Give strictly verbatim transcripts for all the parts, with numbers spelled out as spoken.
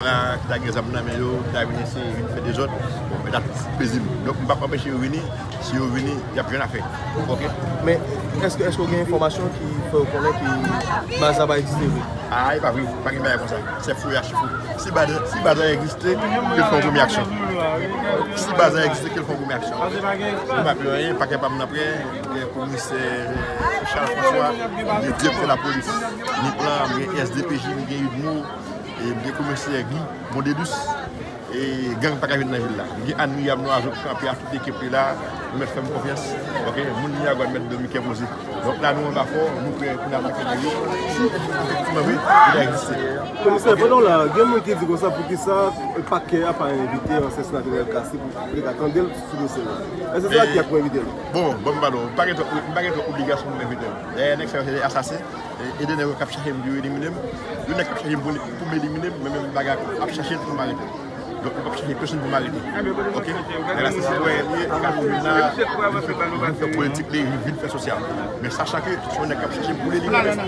la, ki ta gen zam nan men yo, ki ta vin eseye vin fè dezòd. Bon, men ta tout pezib. Donk, m p ap anpeche yo vini. Si yo vini, y ap jwenn afè. Oke? Men, èske, èske w gen enfòmasyon ki fè w konnen ke baz la pa egziste vre? A, e pa vre. Pa gen bagay konsa. Se fou e achi fou. Si baz, si baz la egziste, ke l fè yon premye aksyon. Si baz la egziste, ke l fè yon premye aksyon. Nou pa pè anyen, pakè pa m nan prè, gen komisè Charles François, gen direktè lapolis Nip lan, gen S D P J, gen UDMO, e gen komisè Guy Mondelus. E gang pa ka vin nan vil la. Gen Ann Miriam Loiseau ki kanpe ak tout ekip li la. Nou mèt fè m konfyans. Oke? Moun Miragwàn mèt dòmi kè poze. Donk la, nou anba fò, nou prè pou n atake nèg yo. Si efektivman, wi, li ta egziste. Komisè, pandan w la, gen moun ki di konsa, poukisa pakè a pa envite ansyen senatè Nènèl Cassy pou li ka tande l sou dosye a? Èske se la ki ap pou envite l? Bon, bon, m pa non, m pa gen twòp, m pa gen twòp obligasyon pou m envite l. Dayè, nèg sa yo se de asasen. E, e de nèg yo k ap chache m pou yo elimine m. Yo nèg k ap chache m pou, pou m elimine m, men menm bagay ap chache l pou m arete. Donk, yo p ap chache pèsonn pou m arete. Oke? Nèg la se sitwayen li ye, li ka vin la, vin fè, vin fè politik li, vin fè sosyal. Men sachan ke se yon nèg k ap chache m pou l elimine m.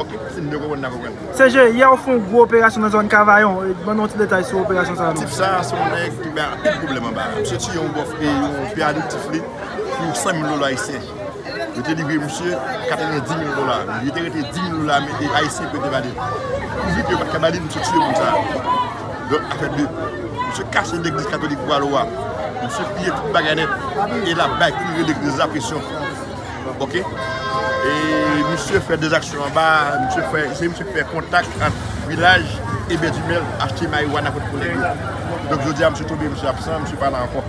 Oke? Si n te konprann, n a konprann. C G, yè w fè yon gwo operasyon nan zòn Kavayon. E, ban nou yon ti detay sou operasyon sa a, non? Tip sa, se yon nèg ki bay anpil pwoblèm anba. Misye tiye yon bòf e yon pè adoptif li pou san mil dola ayisyen. Yo te livre misye katrevenndis mil dola. Li te rete dis mil dola, men e ayisyen pou yo te ba li. Kou vi ke yo pa t ka ba li, misye tiye moun sa a. Donk, afè de. Misye kase legliz katolik Bwalowa. Misye piye tout bagay nèt. E l ap bay kire legliz la presyon. Oke? E misye fè de zaksyon anba, misye fè, se misye ki fè kontak ant vilaj e Bèdimèl, achte mariwana kont pou nèg yo. Donk, jodi a, misye tonbe, misye absan, misye pa la ankò.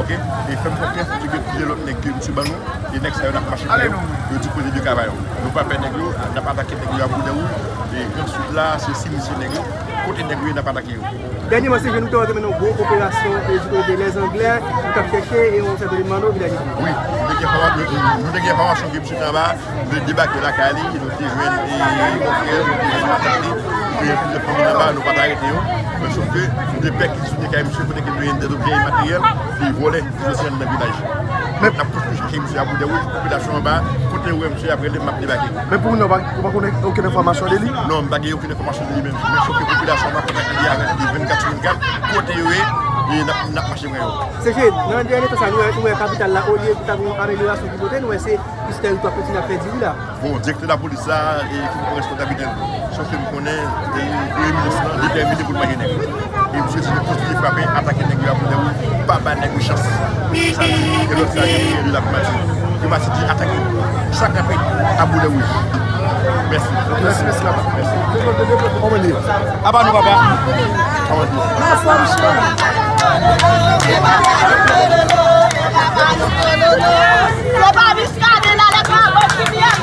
Oke? E fè m konfyans, misye gen plizyè lòt nèg ke misye ban nou. E nèg sa yo, n ap mache pou yo. Yo di kote de Kavayon. Nou pa pè nèg yo, n ap atake nèg yo a Boudè Wouj. E Gran Sid la, se sinistre nèg yo. Kote nèg yo ye, n ap atake yo. Dènyèman, se jwenn nou te wè te mennen yon gwo operasyon, e, di kote de Lèzanglè, nou t ap chèche, e, yon sèten moun nan vilaj. Wi, nou te gen enfòma-, nou, nou te gen enfòmasyon ke misye te anba, nou te debake lakay li, e nou te jwenn, e, konfrè l, nou te jwenn matant li, nou te jwenn plizyè fanmi anba, nou pa t arete yo. Men sof ke nou te pèkizisyonnen kay misye, kote ke nou jwenn dè zobjè e materyèl, li vòlè, misye soti anndan vilaj. Men n ap kontinye chache misye a Boudè Wouj, popilasyon anba, kote yo wè misye ap rele m, m ap debake. Men pou kounye a, ou pa, ou pa konnen okenn enfòmasyon de li? Non, m pa gen okenn enfòmasyon de li menm. Men sof ke popilasyon anba kontakte li avèk li vennkat sou vennkat, kote yo ye, e n ap, n ap mache pran yo. C G, nan dènye tan sa, nou wè, nou wè kapital la, olye pou ta gen yon amelyorasyon ki pote, nou wè se plis tèritwa kontinye ap pèdi wi la. Bon, direktè lapolis la, e, ki pran responsablite l. Sof ke m konnen, e, premye minis lan detèmine pou l manje nèg. E misye di nou kontinye frape, atake nèg yo a Boudè Wouj, pa ba nèg yo chans. Sa di, e lòt sa, gen de la primati. Primati di atake. Sa kanpe a Boudè Wouj. Mèsi. Mèsi, mèsi, papa. Mèsi. Kòman li ye? Apa nou, papa? Kòman li ye? Anfòm, chè. Se pa Muscadin la, lè pa bon ki byen,